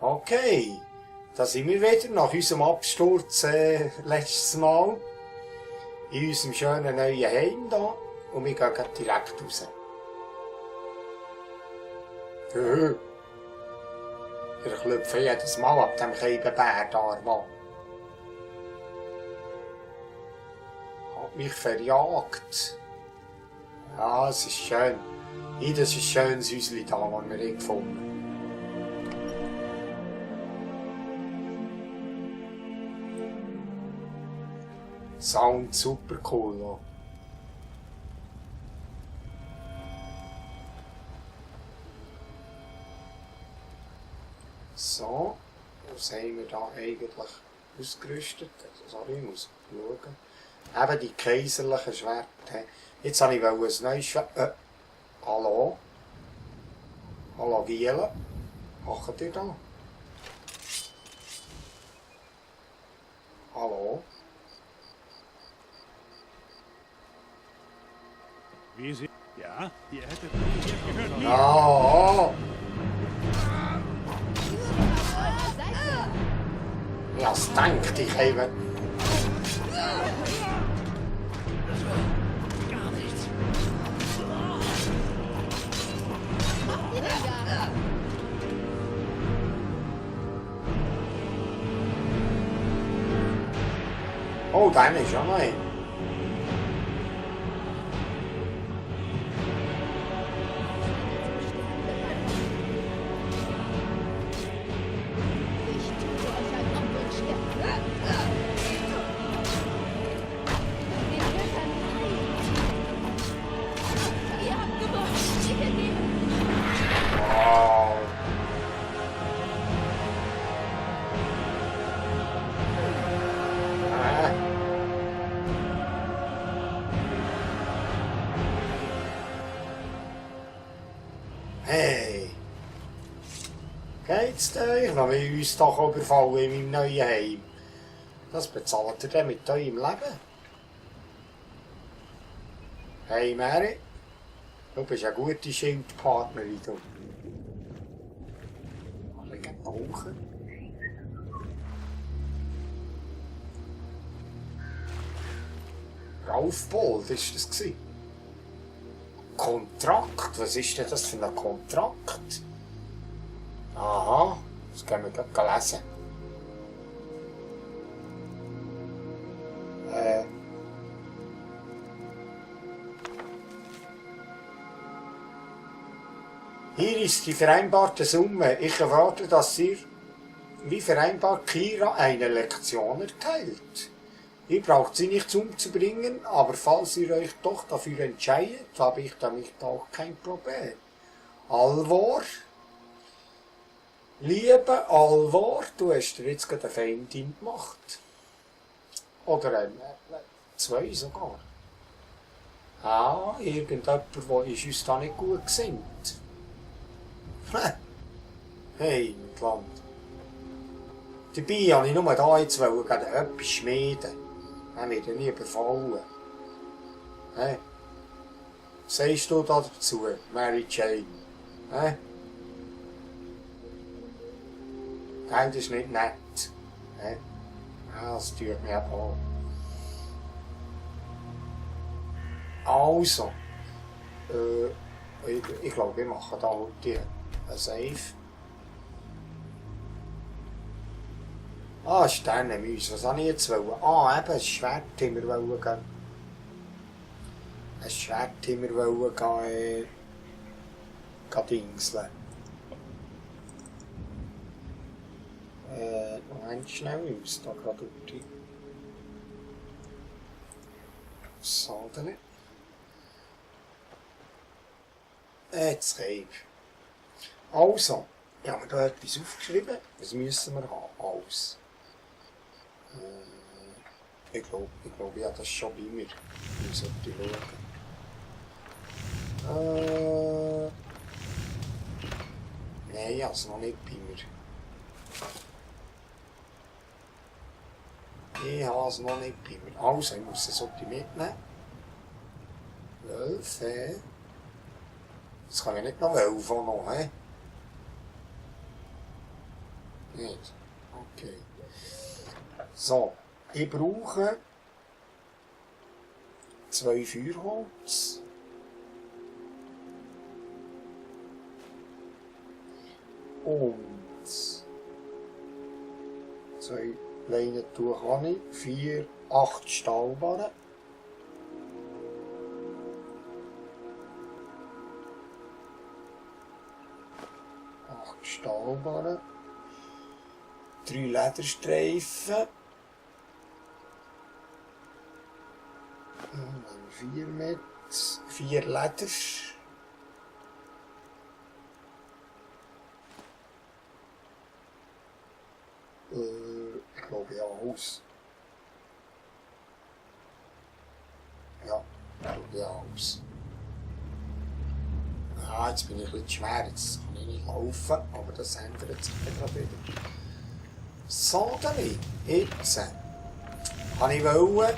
Okay, da sind wir wieder nach unserem Absturz letztes Mal in unserem schönen neuen Heim da und wir gehen direkt raus. Ich klopfe jedes Mal ab dem kleinen Bär da an der Wand. Hat mich verjagt. Ja, es ist schön. Das ist ein schönes Häuschen da, das wir gefunden haben. Sound super cool. Ja. So, was haben wir da eigentlich ausgerüstet? Sorry, ich muss schauen. Eben die kaiserlichen Schwerter. Jetzt wollte ich ein neues Schwert. Hallo? Hallo Giele? Was macht ihr da? Hallo? Wie Sie... Ja, ihr hättet gehört. Ja! Ja, es denkt, ich habe... Gar nichts. Oh, deine ist ja noch ein. Hey! Geht's euch? Noch will uns doch überfallen in meinem neuen Heim. Das bezahlt ihr dann mit eurem Leben. Hey Mary, du bist eine gute Schildpartnerin. Du. Alle gehen rauchen. Ralf Bold, ist das gewesen? Kontrakt? Was ist denn das für ein Kontrakt? Aha, das können wir gleich lesen. Hier ist die vereinbarte Summe. Ich erwarte, dass ihr, wie vereinbart, Kira eine Lektion erteilt. Ihr braucht sie nicht umzubringen, aber falls ihr euch doch dafür entscheidet, habe ich damit auch kein Problem. Alvor? Liebe Alvor, du hast dir jetzt gerade eine Feindin gemacht. Oder zwei sogar. Ah, irgendjemand, der ist uns da nicht gut gesinnt. Hey, mit Land. Dabei wollte ich nur da jetzt gerade etwas schmieden. Er wird ja nie überfallen. Hey? Was sagst du da dazu, Mary Jane? Hey? Nein, das ist nicht nett. Hey? Ja, das tut mir auch. Also, ich glaube, wir machen da heute ein Save. Ah, Sternenmäuse, was wollte ich jetzt? Ah, eben, ein Schwert haben wir wollen. Ein Schwert haben wir wollen dingseln. Moment, schnell, ich muss da gerade durch die Sadel. Jetzt reib. Also, ich habe mir da etwas aufgeschrieben. Was müssen wir haben? Alles. Ich glaube, ich habe das schon bei mir. Ich sollte schauen. Nein, also noch nicht bei mir. Ich habe es noch nicht bei mir. Also, ich muss es mitnehmen. 12, Das kann ich nicht noch 11 noch, hä? Nicht? Okay. So, ich brauche 2 Feuerholz. Und 2 Leinentuch habe ich, 4, 8 Stahlbarren. Stahlbarren, 3 Lederstreifen, 4 mit, 4 Leder, ich glaube ja aus. Ja, ich glaube ja aus. Ja, jetzt bin ich ein bisschen schwer, jetzt kann ich nicht laufen, aber das ändert sich dann gerade wieder. So, dann jetzt habe ich wollen,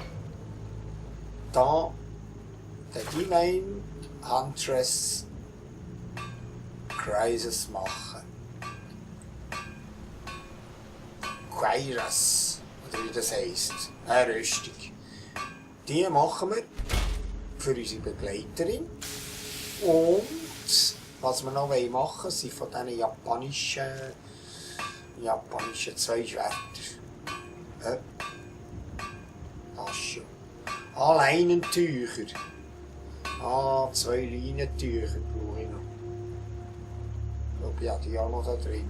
da den Divine Huntress Crisis machen. Quairas, oder wie das heisst, eine Rüstung. Die machen wir für unsere Begleiterin. Und was wir noch machen wollen, sind von diesen japanischen Zweischwertern. Das schon. Leinentücher. 2 Leinentücher brauche ich noch. Ich glaube, ja, die auch noch da drin.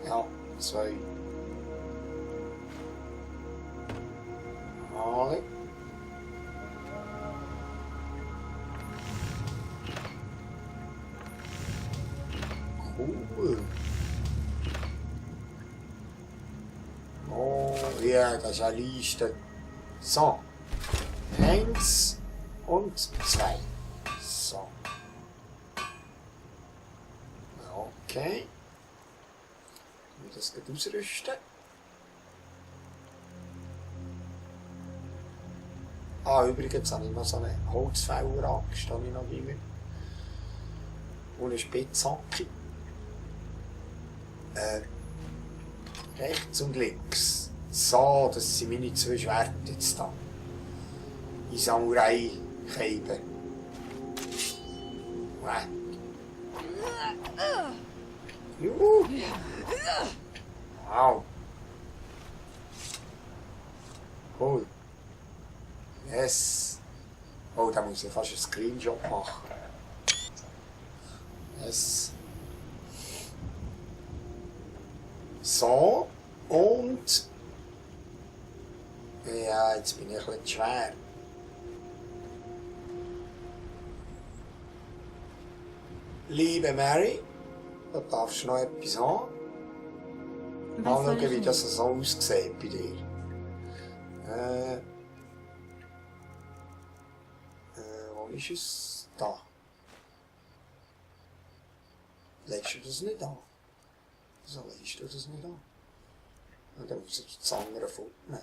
Ja, 2. Alle. Cool. Oh ja, das ist eine Liste. So. 1 und 2. So. Okay. Ich will das gleich ausrüsten. Übrigens habe ich noch so eine Holzfäller-Axt, habe ich noch bei mir. Und eine Spitzhacke. Rechts und links. So, das sind meine 2 Schwerter jetzt da. In Samurai-Keiben. Juhu! Wow! Cool. Yes! Oh, da muss ich fast einen Screenshot machen. Yes. So, und ja, jetzt bin ich ein bisschen schwer. Liebe Mary, da darfst du noch etwas haben. Mal schauen, wie das so aussieht bei dir. Wo ist es? Da. Legst du das nicht an? Wieso legst du das nicht an? Und dann muss ich das andere fortnehmen.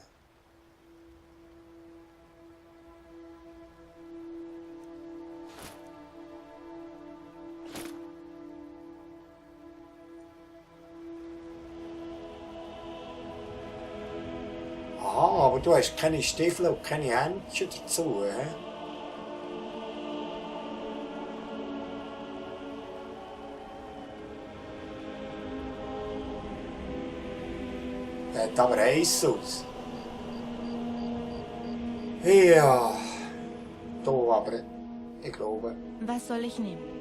Aha, aber du hast keine Stiefel und keine Händchen dazu, hä? Sieht aber heiß aus. Ja, da aber, ich glaube. Was soll ich nehmen?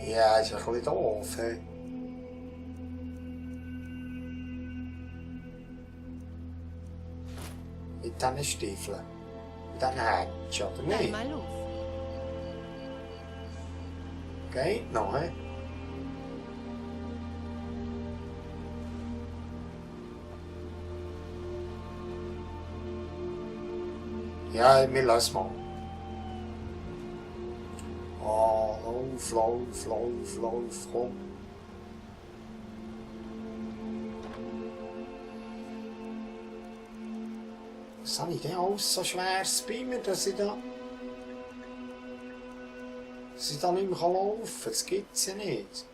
Ja, ist ein bisschen doof, hä? Mit diesen Stiefeln. Mit diesen Händchen, oder nicht? Mal los. Geht noch, hä? Ja, wir lassen mal. Oh, lauf, komm. Was habe ich denn alles so schweres bei mir, dass ich da nicht mehr laufen kann? Das gibt es ja nicht.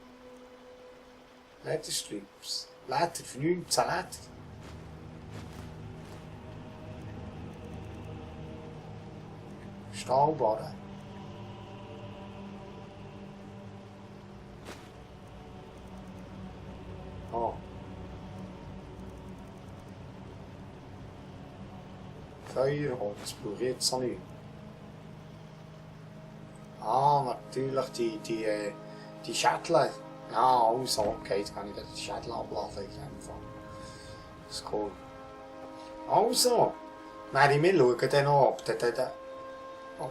Lederstrips. Leder für 19 Leder. Stahlbarren. Oh. Feuerholz brauche ich jetzt noch nicht. Ah, natürlich die Schädel. Ja, also, okay, jetzt kann ich die Schädel abladen in dem Fall. Das ist cool. Also, Mary, wir schauen dann noch, ob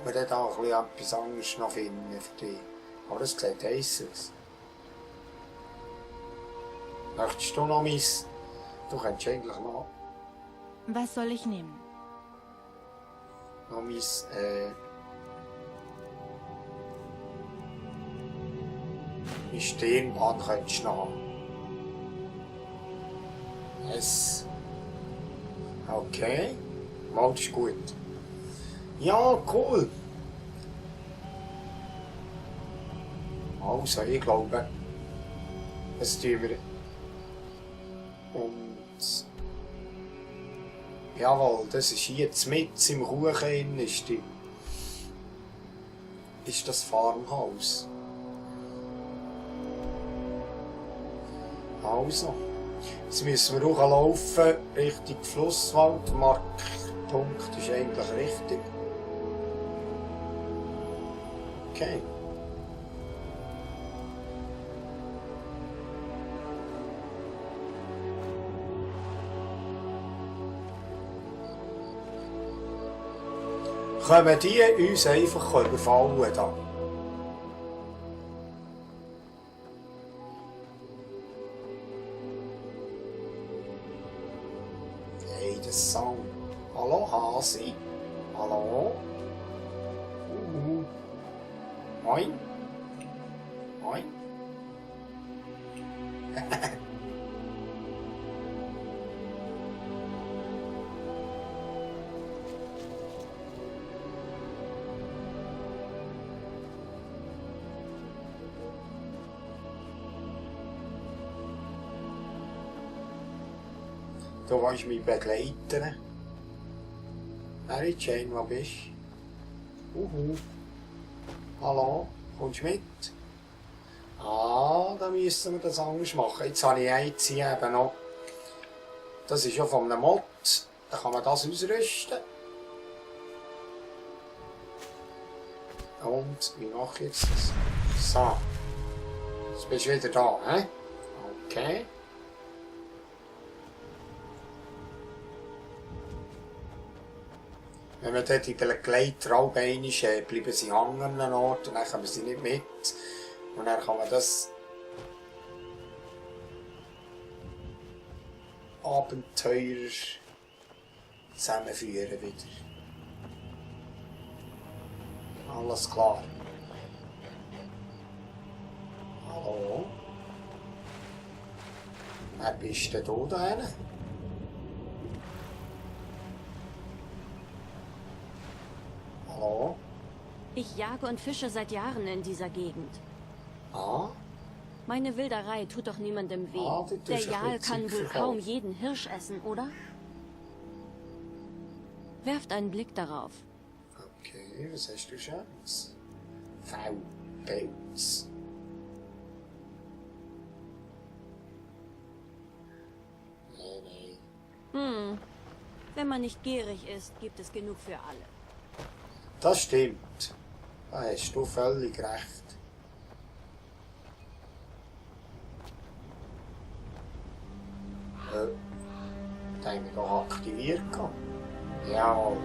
wir dann da ein bisschen etwas anderes noch finden für dich. Aber das sieht heiß aus. Möchtest du noch meins? Du könntest eigentlich noch Was soll ich nehmen? mein Stirnband könntest du noch haben. Yes. Okay. Mal, das ist gut. Ja, cool. Also, ich glaube, das tun wir. Und jawohl, das ist hier mit im Kuchen ist das Farmhaus. Also, jetzt müssen wir hochlaufen Richtung Flusswald. Der Marktpunkt ist eigentlich richtig. Okay. Kommen die uns einfach überfallen da? Hey, das Sound. Hallo Hasi? Hallo? Moin? Moin? Du willst mich begleiten. Mary Jane, wo bist du? Hallo, kommst du mit? Ah, dann müssen wir das anders machen. Jetzt habe ich eins hier eben noch. Das ist ja von einem Mod. Da kann man das ausrüsten. Und wie mache ich jetzt das? So. Jetzt bist du wieder da, hä? Okay. Wenn man dort in den Gleittraum ist, bleiben sie hängen an einem Ort und dann kommen sie nicht mit. Und dann kann man das Abenteuer zusammenführen wieder. Alles klar. Hallo? Wer bist denn du da hinten? Hallo? Ich jage und fische seit Jahren in dieser Gegend. Ah? Meine Wilderei tut doch niemandem weh. Ah, du tust Der ein Jarl bisschen kann wohl verkauft. kaum jeden Hirsch essen, oder? Werft einen Blick darauf. Okay, was hast du Schönes? V-Pelz. Nee. Wenn man nicht gierig ist, gibt es genug für alle. Das stimmt. Da hast du völlig recht. Den haben wir doch aktiviert. Jawohl.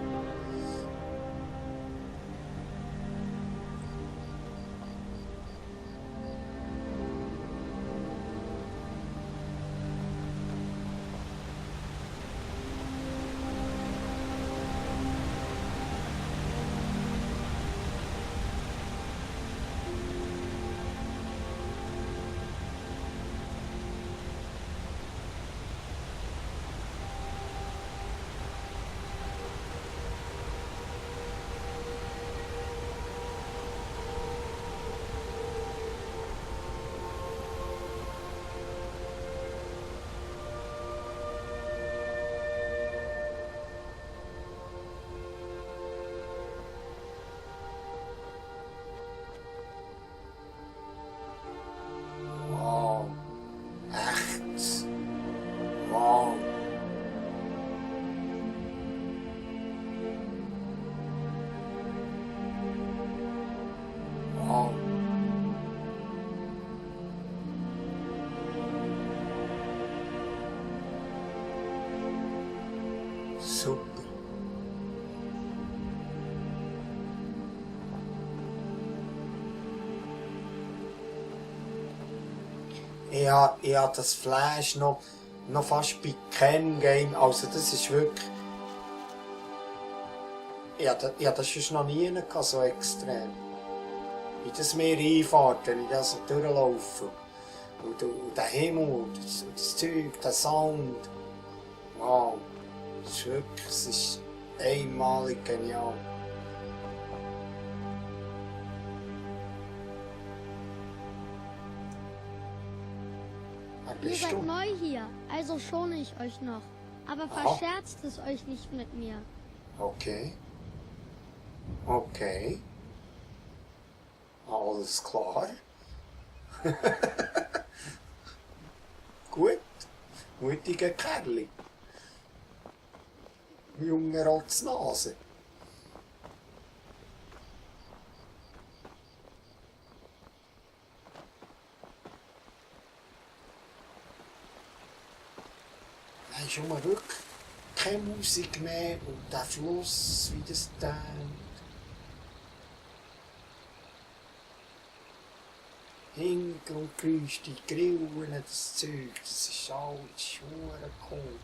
Super. Ich hab das Flash noch fast bei keinem Game. Also das ist wirklich... Ich hab das sonst noch nie gehabt, so extrem. Wie das Meer einfahrt, wenn ich da so durchlaufe. Und der Himmel, und das Zeug, der Sound. Wow. Das ist wirklich, es ist einmalig genial. Wer Ihr bist seid du? neu hier, also schone ich euch noch. Aber Aha. verscherzt es euch nicht mit mir. Okay. Okay. Alles klar. Gut. Mutiger Kerl. Junge Rotznase. Da ist schon mal wirklich keine Musik mehr und der Fluss, wie das tönt. Hintergrundgeräusche, die Grillen, das Zeug, das ist alles schwer cool.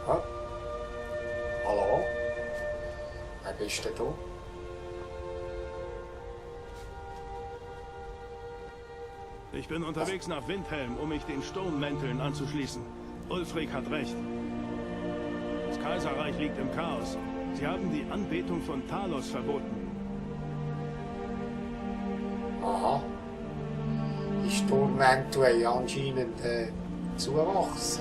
Ja. Hallo? Wer bist denn du? Ich bin unterwegs nach Windhelm, um mich den Sturmmänteln anzuschließen. Ulfric hat recht. Das Kaiserreich liegt im Chaos. Sie haben die Anbetung von Talos verboten. Aha. Die Sturmmäntel haben anscheinend Zuwachs.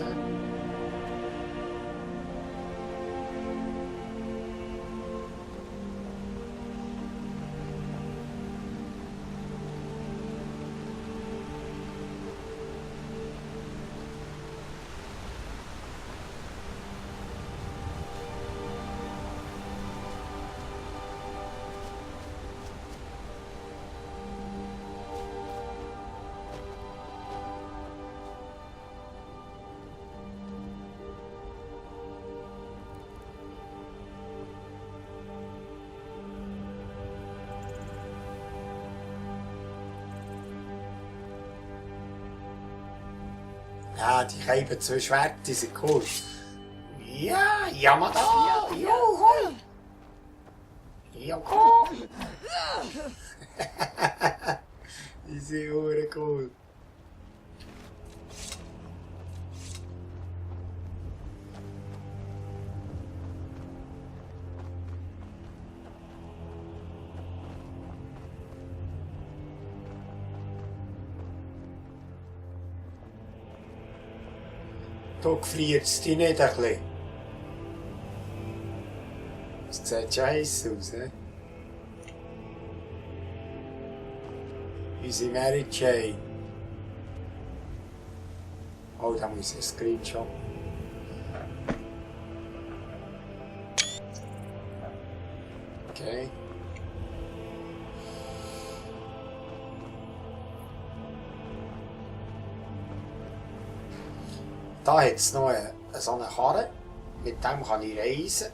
Ja, die Käben zwei Schwerte, die sind cool. Ja, Yamada! Ja, hoi! Ja, cool! Die sind cool. Da gefriert es dich nicht ein bisschen. Das sieht scheiße aus, he? Unsere Mary Jane. Oh, da muss ich einen Screenshot. Okay. Da hat es noch so eine Karre, mit dem kann ich reisen.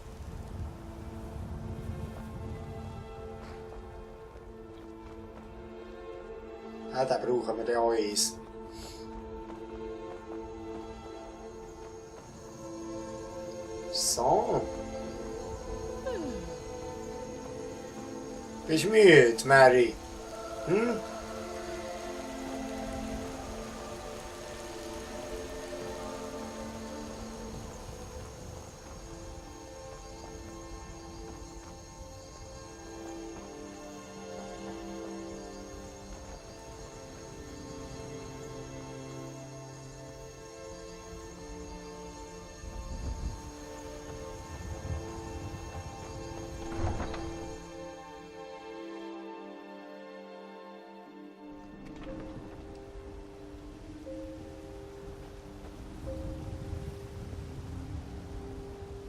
Ja, den brauchen wir dann auch eins. So. Bist du müde, Mary? Hm?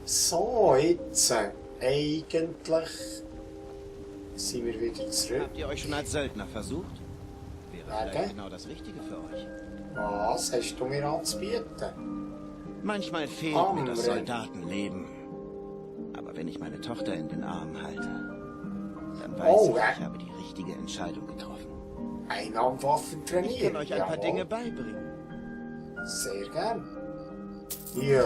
So, jetzt eigentlich sind wir wieder zurück. Habt ihr euch schon als Söldner versucht? Wäre Warte. vielleicht genau das Richtige für euch. Was hast du mir anzubieten? Manchmal fehlt mir das Soldatenleben. Aber wenn ich meine Tochter in den Arm halte, dann weiß ich habe die richtige Entscheidung getroffen. Einhandwaffen trainieren. Ich kann euch ein paar jawohl. Dinge beibringen. Sehr gern. Hier.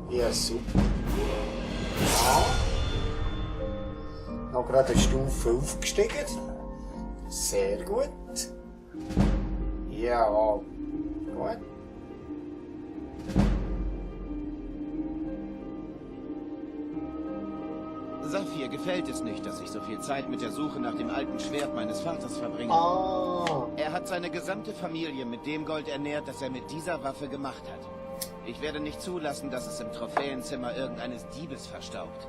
Ja, super. Ja. Noch gerade eine Stufe aufgestiegen. Sehr gut. Ja, gut. Saphir gefällt es nicht, dass ich so viel Zeit mit der Suche nach dem alten Schwert meines Vaters verbringe. Ah. Er hat seine gesamte Familie mit dem Gold ernährt, das er mit dieser Waffe gemacht hat. Ich werde nicht zulassen, dass es im Trophäenzimmer irgendeines Diebes verstaubt.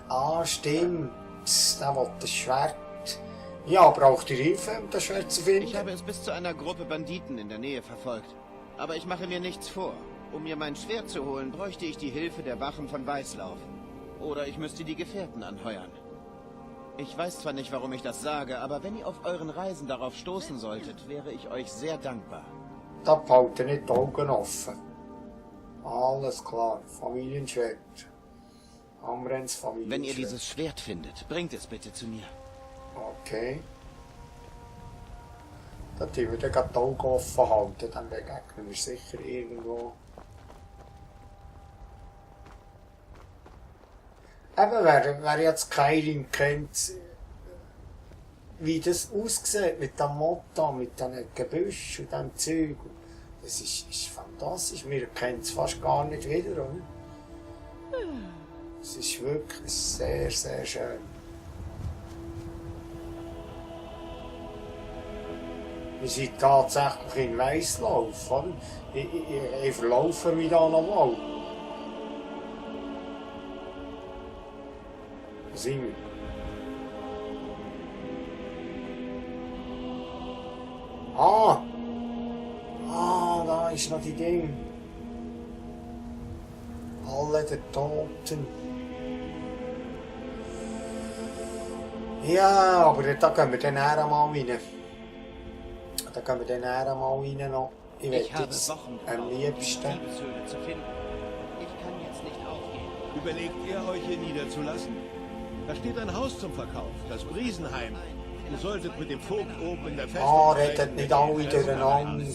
Ah, stimmt. Da will das Schwert. Ja, braucht ihr Hilfe, um das Schwert zu finden? Ich habe es bis zu einer Gruppe Banditen in der Nähe verfolgt. Aber ich mache mir nichts vor. Um mir mein Schwert zu holen, bräuchte ich die Hilfe der Wachen von Weißlauf. Oder ich müsste die Gefährten anheuern. Ich weiß zwar nicht, warum ich das sage, aber wenn ihr auf euren Reisen darauf stoßen solltet, wäre ich euch sehr dankbar. Da behalten nicht die Augen offen. Alles klar, Familienschwert. Amrens Familienschwert. Wenn ihr dieses Schwert findet, bringt es bitte zu mir. Okay. Da tun wir dann gerade die Augen offen halten, dann begegnen wir sicher irgendwo. Eben, wer jetzt Skyrim kennt, wie das aussieht mit dem Motto, mit diesen Gebüschen und dem Zeug, das ist fantastisch. Wir kennen es fast gar nicht wieder, oder? Es ist wirklich sehr, sehr schön. Wir sind tatsächlich in Weißlauf, oder? Ich verlaufe mich da noch mal. Wo sind wir? Da ist noch die Ding. Alle der Toten. Ja, aber da gehen wir dann nachher mal rein. Da gehen wir dann nachher mal rein noch. Ich will jetzt am liebsten. Diebeshöhle zu finden. Ich kann jetzt nicht aufgehen. Überlegt ihr, euch hier niederzulassen? Da steht ein Haus zum Verkauf, das Briesenheim. Ihr solltet mit dem Vogt oben in der Festung... Redet nicht alle durcheinander.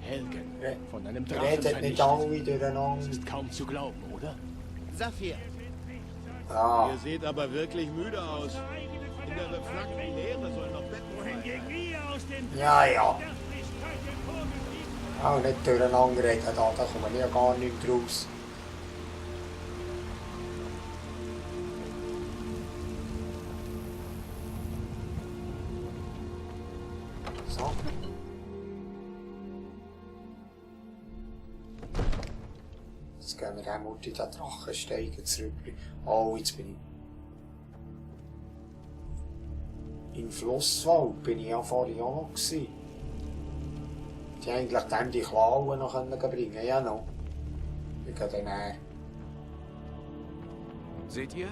Helgen, von einem Drachen Redet nicht alle durcheinander. ist kaum zu glauben, oder? Saphir, Ja, Ihr seht aber wirklich müde aus. In der beflaggten Leere soll noch Betten sein. ja. Auch nicht durcheinander reden, da kommen wir ja gar nicht raus. So. Jetzt gehen wir einmal in den Drachensteigen zurück. Oh, jetzt bin ich... In Flusswald bin ich ja vorhin auch noch gewesen. Die eigentlich dann die Klauen noch bringen können. Ja, noch. Ich gehe dann näher. Seht ihr?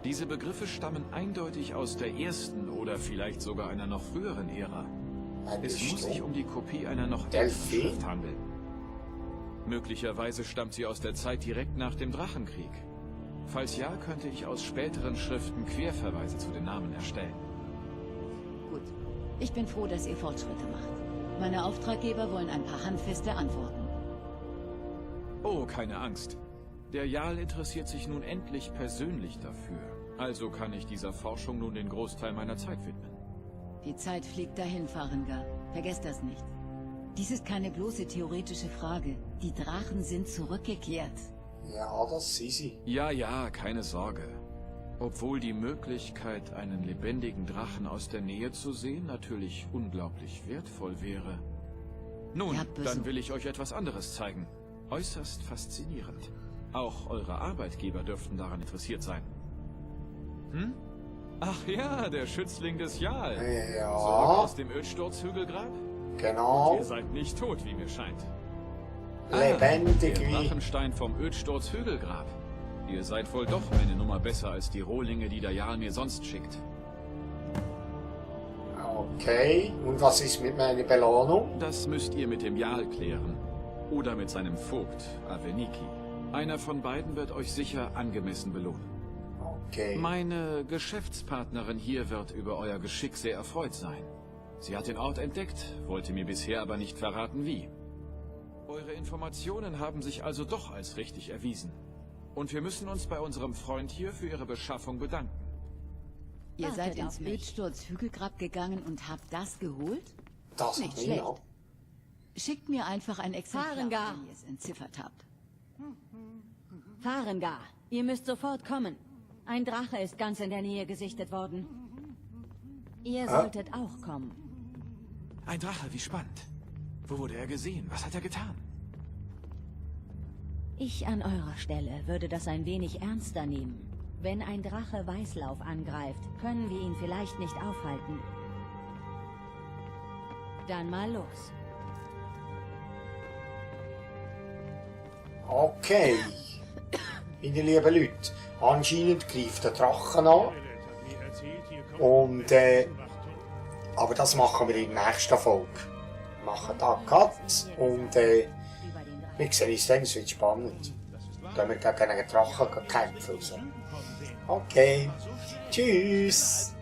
Diese Begriffe stammen eindeutig aus der ersten oder vielleicht sogar einer noch früheren Ära. Es muss sich um die Kopie einer noch älteren Delphi? Schrift handeln. Möglicherweise stammt sie aus der Zeit direkt nach dem Drachenkrieg. Falls ja, könnte ich aus späteren Schriften Querverweise zu den Namen erstellen. Gut. Ich bin froh, dass ihr Fortschritte macht. Meine Auftraggeber wollen ein paar handfeste Antworten. Oh, keine Angst. Der Jarl interessiert sich nun endlich persönlich dafür. Also kann ich dieser Forschung nun den Großteil meiner Zeit widmen. Die Zeit fliegt dahin, Farengar. Vergesst das nicht. Dies ist keine bloße theoretische Frage. Die Drachen sind zurückgekehrt. Ja, das sind sie. Ja, ja, keine Sorge. Obwohl die Möglichkeit, einen lebendigen Drachen aus der Nähe zu sehen, natürlich unglaublich wertvoll wäre. Nun, Ja, dann will ich euch etwas anderes zeigen. Äußerst faszinierend. Auch eure Arbeitgeber dürften daran interessiert sein. Hm? Ach ja, der Schützling des Jarl. Zurück Ja, aus dem Ödsturzhügelgrab? genau. Ihr seid nicht tot, wie mir scheint. Lebendig Der wie... Drachenstein vom Ödsturzhügelgrab. Ihr seid wohl doch eine Nummer besser als die Rohlinge, die der Jarl mir sonst schickt. Okay, und was ist mit meiner Belohnung? Das müsst ihr mit dem Jarl klären. Oder mit seinem Vogt, Aveniki. Einer von beiden wird euch sicher angemessen belohnen. Okay. Meine Geschäftspartnerin hier wird über euer Geschick sehr erfreut sein. Sie hat den Ort entdeckt, wollte mir bisher aber nicht verraten, wie. Eure Informationen haben sich also doch als richtig erwiesen. Und wir müssen uns bei unserem Freund hier für ihre Beschaffung bedanken. Ihr Wartet seid ins auf mich. Ödsturz-Hügelgrab gegangen und habt das geholt? Das Nicht nicht schlecht. noch. Schickt mir einfach ein Exemplar, Farengar. wenn ihr es entziffert habt. Farengar, ihr müsst sofort kommen. Ein Drache ist ganz in der Nähe gesichtet worden. Ihr solltet auch kommen. Ein Drache, wie spannend. Wo wurde er gesehen? Was hat er getan? Ich an eurer Stelle würde das ein wenig ernster nehmen. Wenn ein Drache Weißlauf angreift, können wir ihn vielleicht nicht aufhalten. Dann mal los. Okay. Meine lieben Leute, anscheinend greift der Drachen an. Und, aber das machen wir in der nächsten Folge. Wir machen da Cut und wir sehen uns dann, es wird spannend. Gehen wir gegen einen Drachen kämpfen. Also. Okay, tschüss.